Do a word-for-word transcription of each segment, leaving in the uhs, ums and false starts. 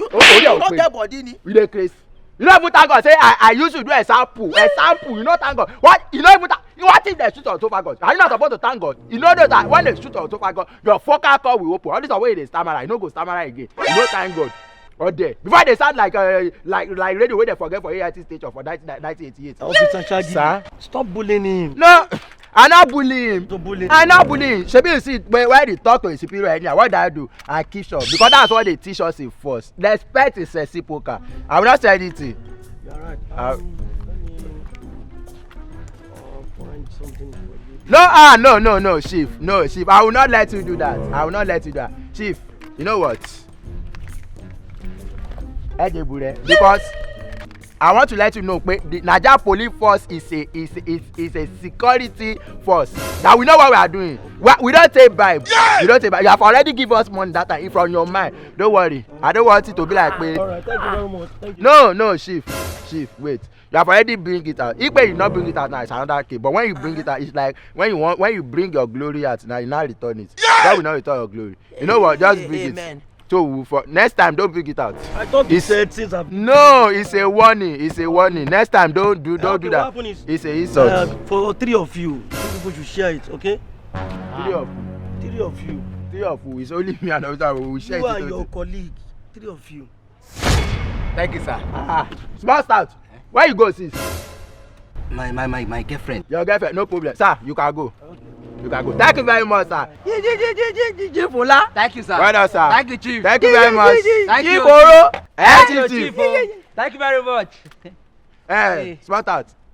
you, oh, oh, yeah, you no okay. Get body ni. You dey craze. You no even thank God. Say I, I use you do example. Example. You no thank God. What? You no even thank. What if they shoot on sofa God? Are you not supposed to thank God? You know that when they shoot on sofa God, your focal call will open. All this way they stammer. You no go stammer again. You no thank God. Or there. Before they sound like uh, like like radio where they forget for A I T station for nineteen eighty-eight. Officer Shaggy. Sir? Stop bullying him. No, I not bully him. To bully. I not bully him. Shebi you see when, when they talk to his superior anyhow, what do I do? I keep short because that's what they teach us in force. Respect is reciprocal. I will not say anything. You're right. Uh, um, let me uh, find something for you. No, ah, no, no, no, chief, no, chief. I will not let you do that. I will not let you do that, chief. You know what? Ejebure, because I want to let you know pé the Naija police force is a is is is a security force that we know what we are doing. We, we don't take bribe. We don't take bribe. You have already give us money that time from your mind. Don't worry. I don't want it to be like pé. All right, thank you very much. Thank you. No, no, chief, chief, wait. You have already bring it out. If you not bring it out now, it's another case. But when you bring it out, it's like when you want when you bring your glory out now, you now return it. God will not return your glory. You know what? Just bring it. Amen. So we for next time, don't bring it out. I thought you said since I've No, it's a warning. It's a warning. Next time, don't do don't do that. It's a insult. Uh, for three of you, you people should share it, okay? Three of three of you. Three of who? It's only me and Oza. We will share it. You and your colleague, three of you. Thank you, sir. Ah, small stout. Where you go, sis? My my my my girlfriend. Your girlfriend, no problem, sir. You can go. You can go. Thank you very much, sir. Fola. Thank you, sir. Well done, sir. Thank you, chief. Thank you very much. Thank you, Oro. Thank you, chief. Thank you very much. Eh, smart out.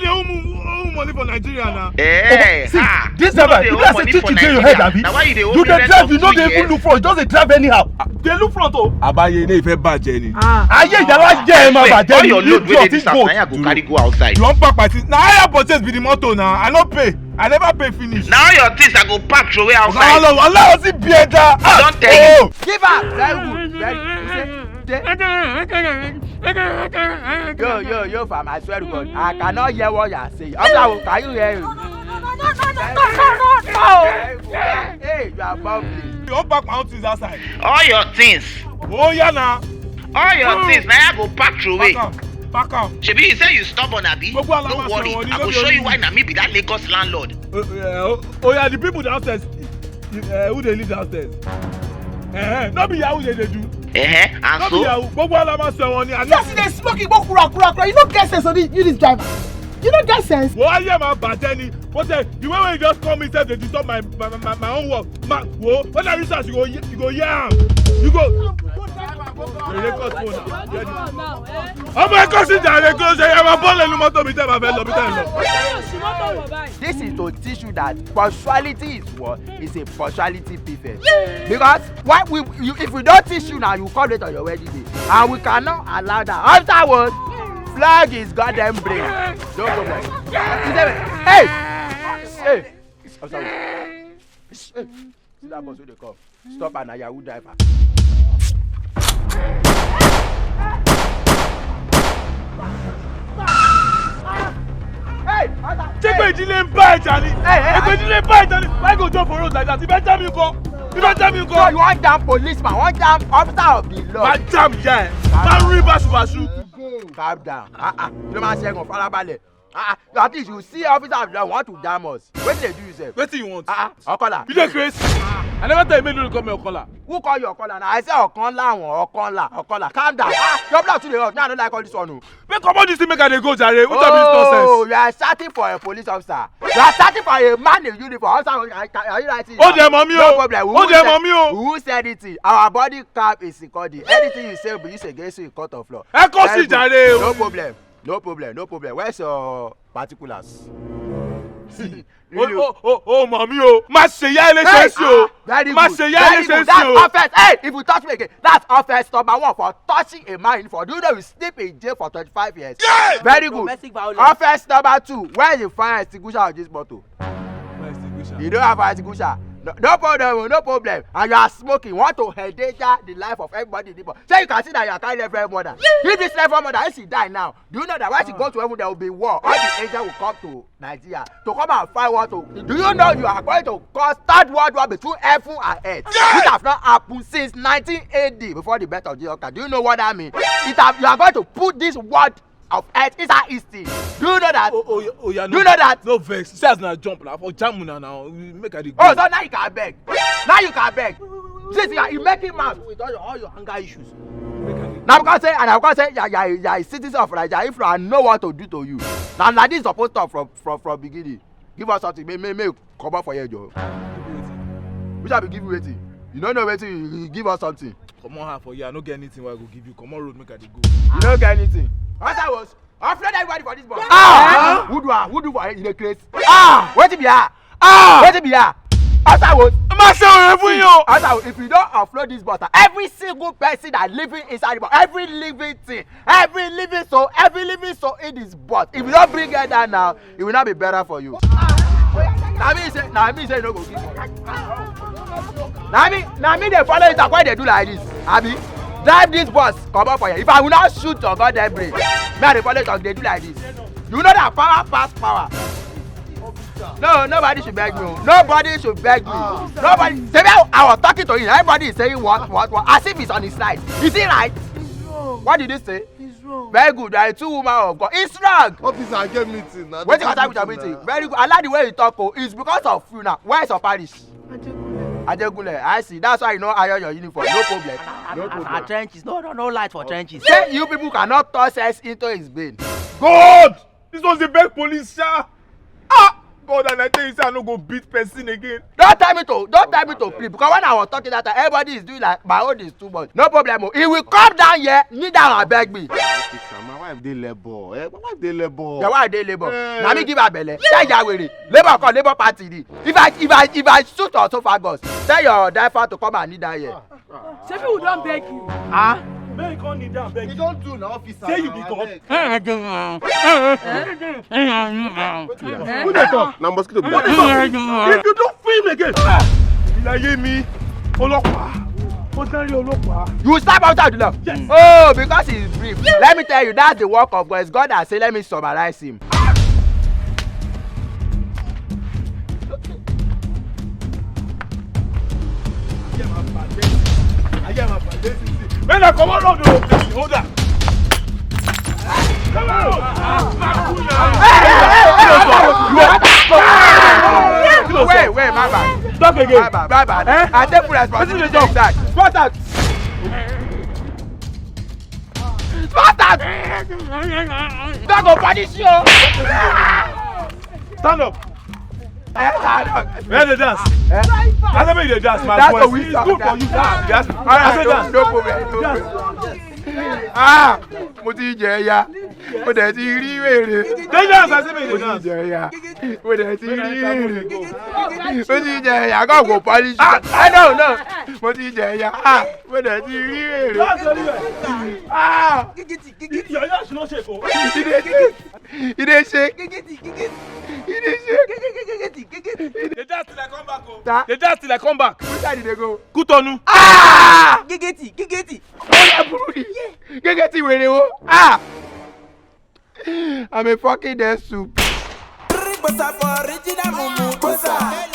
no dey owe mo-, owe money for Nigeria now. Eh, see, ah, this driver, you know say chichi dey your head, abi? Na why you dey owe me rent of two years? You dey drive, you no dey even look front, you just dey drive anyhow. Dey look front o. Abaye, ne ife bàjẹ́ ni. Ayé ìyá wa jẹ́ ẹ máa bàjẹ́ ni. All your load wey dey this house, na I go carry go outside. You wan pack my things? Na hire purchase be the motor na. I no pay. I never pay finish. Na all your things I go pack throway outside. Ọlọ́run, Ọlọ́run sì bí ẹ dá. I don tell you. Give am. Very good. Very good. You say, dey. Yo, yo, yo, fam, I swear to God, I cannot hear what you are saying. After all, can you hear it? Hey, you are bumbling. You wan pack my own things outside. All your things. Oh, yeah, na. All your things, na I go pack throway. Pack am, pack am. Shebi you say you stubborn, abi? No worry, I go show you why na me be that Lagos landlord. Uh, uh, oh, oh, yeah, the people downstairs. You, uh, who dey live downstairs? Eh, no be yahoo dey dey do. Eh, and so? No be yahoo. Gbogbo ala ma sọ wọn ni. Just dey smoke igbo kura kura kura. You no get sense, you this driver. You no get sense. Wo ayé ma bàjẹ́ ni. Wọ́n sẹ́, the way wey you just come inside dey disturb my, my, my, my own work. Ma, wo, when I reach house, you go, you go hear am. You go. Dey record phone now. Ọmọ ẹ kọ́ sí jàre kí ló ṣe ẹ máa bọ́ lẹ́nu mọ́tò mi tẹ́ ẹ máa fẹ́ lọ bí tẹ́ ẹ lọ. This is to teach you that punctuality is what? Is a punctuality prefect. Because why we, you, if we don't teach you now, you call it on your wedding day. And we cannot allow that. Afterwards, flag is goddamn brain. No problem. Hey! Hey! Afterwards. Hey! See that bus wey dey come. Stop and na Yahoo driver. Hey, Oga, ṣé pé ìdílé ń bá ẹja ni? Hey, hey, ẹgbẹ́ ìdílé ń bá ẹja ni? Why go jump for road like that? If I jam you go, if I jam you go. So you wan jam policeman, wan jam officer of the law? Ma jam yẹ, ma rí basubasu. Calm down. Ah ah, you no ma ṣe ẹ̀gàn farabalẹ̀. Ah, ah, at least you see officer of law want to jam us. Wetin dey do you sef? Wetin you want? Ah, ah, Okola. You dey craze? I never tell you make you no call me Okola. Who call you Okola now? I say Okanla, Okanla, Okola. Calm down. Ah, your blood too dey hot. Me, I don't like all this one o. Make comot this thing, make I dey go jare. What of this nonsense? Oh, you are shouting for a police officer. You are shouting for a man in uniform. Officer, are, are you writing? Ó dẹ̀ mọ̀ mí o. No problem. Ó dẹ̀ mọ̀ mí o. Who said it? Our body cap is recording. Anything you say, we use against you in court of law. Ẹ kó sí jàre o. No problem. No problem, no problem. Where's your particulars? See, o, really o, o, o mọ̀ mí o. Má ṣe yá ilé ṣe sí o. Má ṣe yá ilé ṣe sí o. That's offense. Hey, if you touch me again, that's offense number one for touching a man in uniform. Do you know you sleep in jail for twenty-five years? Very good. Domestic violence. Offense number two. Where is the fire extinguisher of this motor? Fire extinguisher. You don't have fire extinguisher. No, no problem, no problem. And you are smoking. Want to endanger the life of everybody in the bus. So you can see that you are carrying Reverend Mother. If this Reverend Mother, if she die now, do you know that when she go to heaven, there will be war? All the angels will come to Nigeria to come and fight war to. Do you know you are going to cause third world war between heaven and earth? This has not happened since nineteen A D before the birth of Jesus Christ. Do you know what that means? It have, you are going to put this word of earth inside history. Do you know that? Oh, oh, oh, yeah, no. Do you know that? No vex. See as na jump na for jam una now. Make I dey go. Oh, so now you can beg. Now you can beg. See, see, you making mouth with all your, all your anger issues. Make I dey go. Now because say, and I because say, yeah, yeah, yeah, citizens of Nigeria, if I know what to do to you, now, now this is supposed to stop from, from, from beginning. Give us something. May, may, may comot for here, Joe. Which I be give you wetin? You no know wetin, you, you give us something. Comot hand for here. I no get anything wey I go give you. Comot road, make I dey go. You no get anything. Answer was, offload everybody for this bus. Ah! Who do ah? Who do for you dey craze? Ah! Wetin be ah? Ah! Wetin be ah? Answer was. Má ṣe ọ̀rẹ́ fún yín o. Answer was, if you don't offload this bus, every single person that living inside the bus, every living thing, every living soul, every living soul in this bus, if you don't bring it down now, it will not be better for you. Na me say, na me say no go give. Na me, na me dey follow you talk. Why dey do like this? Abi, drive this bus comot for here. If I will not shoot your goddamn brain, me I dey follow you talk. Dey do like this. You know that power pass power. No, nobody should beg me o. Nobody should beg me. Nobody. Say, I was talking to you. Everybody is saying what, what, what, as if it's on his side. Is it right? What did you say? Very good. You are a true woman of God. It's wrong. Officer, I get meeting. Wetin concern with your meeting? Very good. I like the way you talk. Oh, it's because of you now. Where is your parish? Ajegunle. I see. That's why you no iron your uniform. No problem. No problem. Our trenches. No, no, no light for trenches. Say you people cannot toss us into his bin. God! This was the best police, sir. Ah! God, and I tell you, say I no go beat person again. Don't tell me to, don't tell me to please, because when I was talking that time, everybody is doing like my own is too much. No problem. Oh. He will come down here, kneel down and beg me. Officer, my wife dey labor. Eh, my wife dey labor. Your wife dey labor. Eh. Na me give her belle. Say ya were. Labor call, labor party ni. If I, if I, if I shoot on sofa gods, tell your driver to come and kneel down here. Ah. Shebi we don beg you. Ah. Make you come kneel down beg you. You don do na officer. Say you be God. Who dey talk? Na mosquito be that. If you do film again, ah, ìlàyé mi, ọlọ́pàá, ordinary ọlọ́pàá. You slap outside now. Yes. Oh, because he is brief. Let me tell you, that's the work of God. It's God that say, let me summarize him. Ayé ma bàjẹ́. Ayé ma bàjẹ́. When I comot road o, hold on. Wait, wait, my bad. Talk again. My bad, my bad. Eh? I take full responsibility. Wetin you dey talk? Spot out. Spot out. God go punish you. Stand up. Where the dance? Eh? I never dey dance, my boy. It's good for you. Dance. I say dance. No problem. No problem. Ah, mo ti jẹ ya. Mo dẹ̀ ti rí wèrè. Dey dance, I say make you dey dance. Mo ti jẹ ya. Mo dẹ̀ ti rí wèrè. Mo ti jẹ ya. God go punish you. Ah, I don't know. Mo ti jẹ ya. Ah, mo dẹ̀ ti rí wèrè. Ah. Your yash no shake o. E dey shake. E dey shake. E dey shake. Dey dance till I come back o. Dey dance till I come back. Which side you dey go? Kutonu. Ah! Gigeti, gigeti. Oya burudi. Gigeti wèrè o. Ah! I'm a fucking dead soup. Three bosa for original mumu bosa.